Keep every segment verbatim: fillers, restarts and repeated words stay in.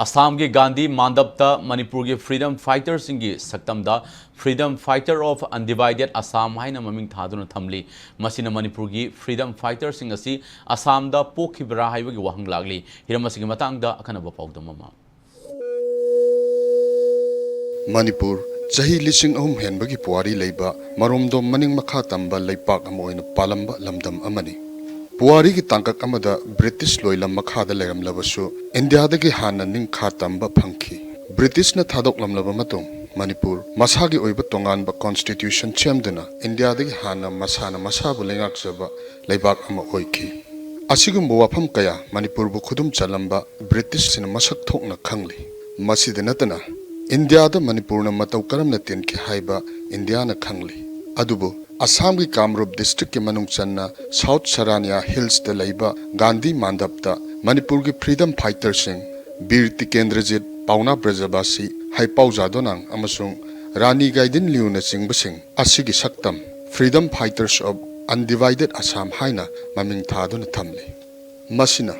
ꯑꯁꯥꯝꯒꯤ ꯒꯥꯟꯙꯤ ꯃꯥꯟꯗꯞꯇ ꯃꯅꯤꯄꯨꯔꯒꯤ freedom fighterꯁꯤꯡꯒꯤ ꯁꯛꯇꯝꯗ Freedom Fighter of Undivided Assam ꯍꯥꯏꯅ ꯃꯃꯤꯡ ꯊꯥꯗꯨꯅ ꯊꯝꯂꯤ꯫ ꯃꯁꯤꯅ ꯃꯅꯤꯄꯨꯔꯒꯤ freedom fighterꯁꯤꯡ ꯑꯁꯤ ꯑꯁꯥꯝꯗ ꯄꯣꯛꯈꯤꯕ꯭ꯔꯥ ꯍꯥꯏꯕꯒꯤ ꯋꯥꯍꯪ ꯂꯥꯛꯂꯤ꯫ ꯍꯤꯔꯝ ꯑꯁꯤꯒꯤ ꯃꯇꯥꯡꯗ ꯑꯈꯟꯅꯕ ꯄꯥꯎꯗꯝ ꯑꯃ꯫ ꯃꯅꯤꯄꯨꯔ ꯆꯍꯤ ꯂꯤꯁꯤꯡ ꯑꯍꯨꯝ ꯍꯦꯟꯕꯒꯤ ꯄꯨꯋꯥꯔꯤ ꯂꯩꯕ, ꯃꯔꯣꯝꯗꯣꯝ ꯃꯅꯤꯡ ꯃꯈꯥ ꯇꯝꯕ ꯂꯩꯄꯥꯛ ꯑꯃ ꯑꯣꯏꯅ ꯄꯥꯜꯂꯝꯕ ꯂꯝꯗꯝ ꯑꯃꯅꯤ꯫ ꯄꯨꯋꯥꯔꯤꯒꯤ ꯇꯥꯡꯀꯛ ꯑꯃꯗ ꯕ꯭ꯔꯤꯇꯤꯁ ꯂꯣꯏꯂꯝ ꯃꯈꯥꯗ ꯂꯩꯔꯝꯂꯕꯁꯨ, ꯏꯟꯗꯤꯌꯥꯗꯒꯤ ꯍꯥꯟꯅ ꯅꯤꯡꯈꯥ ꯇꯝꯕ ꯐꯪꯈꯤ꯫ ꯕ꯭ꯔꯤꯇꯤꯁꯅ ꯊꯥꯗꯣꯛꯂꯝꯂꯕ ꯃꯇꯨꯡ, ꯃꯅꯤꯄꯨꯔ ꯃꯁꯥꯒꯤ ꯑꯣꯏꯕ ꯇꯣꯉꯥꯟꯕ constitution ꯁꯦꯝꯗꯨꯅ, ꯏꯟꯗꯤꯌꯥꯗꯒꯤ ꯍꯥꯟꯅ ꯃꯁꯥꯅ ꯃꯁꯥꯕꯨ ꯂꯩꯉꯥꯛꯆꯕ ꯂꯩꯕꯥꯛ ꯑꯃ ꯑꯣꯏꯈꯤ꯫ ꯑꯁꯤꯒꯨꯝꯕ ꯋꯥꯐꯝ ꯀꯌꯥ ꯃꯅꯤꯄꯨꯔꯕꯨ ꯈꯨꯗꯨꯝ ꯆꯜꯂꯝꯕ ꯕ꯭ꯔꯤꯇꯤꯁꯁꯤꯡꯅ ꯃꯁꯛ ꯊꯣꯛꯅ ꯈꯪꯂꯤ꯫ ꯃꯁꯤꯗ ꯅꯠꯇꯅ, ꯏꯟꯗꯤꯌꯥꯗ ꯃꯅꯤꯄꯨꯔꯅ ꯃꯇꯧ ꯀꯔꯝꯅ ꯇꯤꯟꯈꯤ ꯍꯥꯏꯕ ꯏꯟꯗꯤꯌꯥꯅ ꯈꯪꯂꯤ꯫ ꯑꯗꯨꯕꯨ ꯑꯁꯥꯝꯒꯤ ꯀꯥꯝꯔꯨꯞ districtꯀꯤ ꯃꯅꯨꯡ ꯆꯟꯅ South Sarania Hillsꯇ ꯂꯩꯕ ꯒꯥꯟꯙꯤ ꯃꯥꯟꯗꯞꯇ ꯃꯅꯤꯄꯨꯔꯒꯤ freedom fighterꯁꯤꯡ ꯕꯤꯔ ꯇꯤꯀꯦꯟꯗ꯭ꯔꯖꯤꯠ, ꯄꯥꯎꯅꯥ ꯕ꯭ꯔꯖꯕꯥꯁꯤ, ꯍꯩꯄꯥꯎ ꯖꯥꯗꯣꯅꯥꯡ ꯑꯃꯁꯨꯡ ꯔꯥꯅꯤ ꯒꯥꯏꯗꯤꯟꯂꯤꯌꯨꯅꯆꯤꯡꯕꯁꯤꯡ ꯑꯁꯤꯒꯤ ꯁꯛꯇꯝ Freedom Fighters of Undivided Assam ꯍꯥꯏꯅ ꯃꯃꯤꯡ ꯊꯥꯗꯨꯅ ꯊꯝꯂꯤ꯫ ꯃꯁꯤꯅ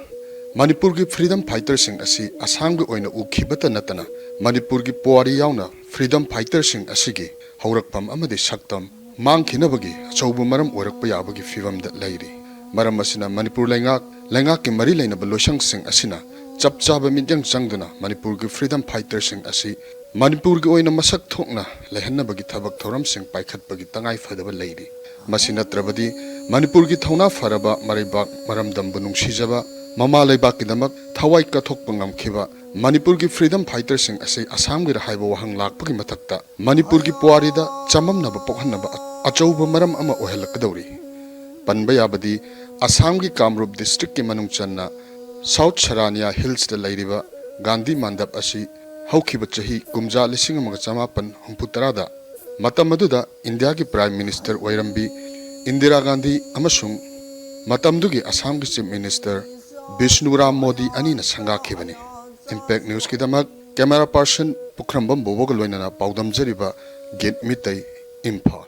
ꯃꯅꯤꯄꯨꯔꯒꯤ freedom fighterꯁꯤꯡ ꯑꯁꯤ ꯑꯁꯥꯝꯒꯤ ꯑꯣꯏꯅ ꯎꯈꯤꯕꯇ ꯅꯠꯇꯅ, ꯃꯅꯤꯄꯨꯔꯒꯤ ꯄꯨꯋꯥꯔꯤ ꯌꯥꯎꯅ freedom fighterꯁꯤꯡ ꯑꯁꯤꯒꯤ ꯍꯧꯔꯛꯐꯝ ꯑꯃꯗꯤ ꯁꯛꯇꯝ ꯃꯥꯡꯈꯤꯅꯕꯒꯤ ꯑꯆꯧꯕ ꯃꯔꯝ ꯑꯣꯏꯔꯛꯄ ꯌꯥꯕꯒꯤ ꯐꯤꯚꯝꯗ ꯂꯩꯔꯤ꯫ ꯃꯔꯝ ꯑꯁꯤꯅ, ꯃꯅꯤꯄꯨꯔ ꯂꯩꯉꯥꯛ, ꯂꯩꯉꯥꯛꯀꯤ ꯃꯔꯤ ꯂꯩꯅꯕ ꯂꯣꯏꯁꯪꯁꯤꯡ ꯑꯁꯤꯅ ꯆꯞ ꯆꯥꯕ ꯃꯤꯠꯌꯦꯡ ꯆꯪꯗꯨꯅ ꯃꯅꯤꯄꯨꯔꯒꯤ freedom fighterꯁꯤꯡ ꯑꯁꯤ ꯃꯅꯤꯄꯨꯔꯒꯤ ꯑꯣꯏꯅ ꯃꯁꯛ ꯊꯣꯛꯅ ꯂꯩꯍꯟꯅꯕꯒꯤ ꯊꯕꯛ ꯊꯧꯔꯝꯁꯤꯡ ꯄꯥꯏꯈꯠꯄꯒꯤ ꯇꯉꯥꯏ ꯐꯗꯕ ꯂꯩꯔꯤ꯫ ꯃꯁꯤ ꯅꯠꯇ꯭ꯔꯕꯗꯤ, ꯃꯅꯤꯄꯨꯔꯒꯤ ꯊꯧꯅꯥ ꯐꯔꯕ ꯃꯔꯩꯕꯥꯛ ꯃꯔꯝꯗꯝꯕꯨ ꯅꯨꯡꯁꯤꯖꯕ, ꯃꯃꯥ ꯂꯩꯕꯥꯛꯀꯤꯗꯃꯛ ꯊꯋꯥꯏ ꯀꯠꯊꯣꯛꯄ ꯉꯝꯈꯤꯕ ꯃꯅꯤꯄꯨꯔꯒꯤ freedom fighterꯁꯤꯡ ꯑꯁꯤ ꯑꯁꯥꯝꯒꯤꯔ ꯍꯥꯏꯕ ꯋꯥꯍꯪ ꯂꯥꯛꯄꯒꯤ ꯃꯊꯛꯇ, ꯃꯅꯤꯄꯨꯔꯒꯤ ꯄꯨꯋꯥꯔꯤꯗ ꯆꯃꯝꯅꯕ ꯄꯣꯛꯍꯟꯅꯕ ꯑꯆꯧꯕ ꯃꯔꯝ ꯑꯃ ꯑꯣꯏꯍꯜꯂꯛꯀꯗꯧꯔꯤ꯫ ꯄꯟꯕ ꯌꯥꯕꯗꯤ, ꯑꯁꯥꯝꯒꯤ ꯀꯥꯝꯔꯨꯞ districtꯀꯤ ꯃꯅꯨꯡ ꯆꯟꯅ South Sarania Hillsꯇ ꯂꯩꯔꯤꯕ ꯒꯥꯟꯙꯤ ꯃꯥꯟꯗꯞ ꯑꯁꯤ ꯍꯧꯈꯤꯕ ꯆꯍꯤ ꯀꯨꯝꯖꯥ ꯂꯤꯁꯤꯡ ꯑꯃꯒ ꯆꯃꯥꯄꯟ ꯍꯨꯝꯐꯨ ꯇꯔꯥꯗ, ꯃꯇꯝ ꯑꯗꯨꯗ ꯏꯟꯗꯤꯌꯥꯒꯤ prime minister ꯑꯣꯏꯔꯝꯕꯤ ꯏꯟꯗꯤꯔꯥ ꯒꯥꯟꯙꯤ ꯑꯃꯁꯨꯡ ꯃꯇꯝꯗꯨꯒꯤ ꯑꯁꯥꯝꯒꯤ chief minister ꯕꯤꯁꯅꯨꯔꯥꯝ ꯃꯣꯗꯤ ꯑꯅꯤꯅ ꯁꯪꯒꯥꯈꯤꯕꯅꯤ꯫ Impact Newsꯀꯤꯗꯃꯛ camera person ꯄꯨꯈ꯭ꯔꯝꯕꯝ ꯕꯣꯕꯣꯒ ꯂꯣꯏꯅꯅ ꯄꯥꯎꯗꯝꯖꯔꯤꯕ ꯒꯤꯠ ꯃꯤꯇꯩ, ꯏꯝꯐꯥꯜ꯫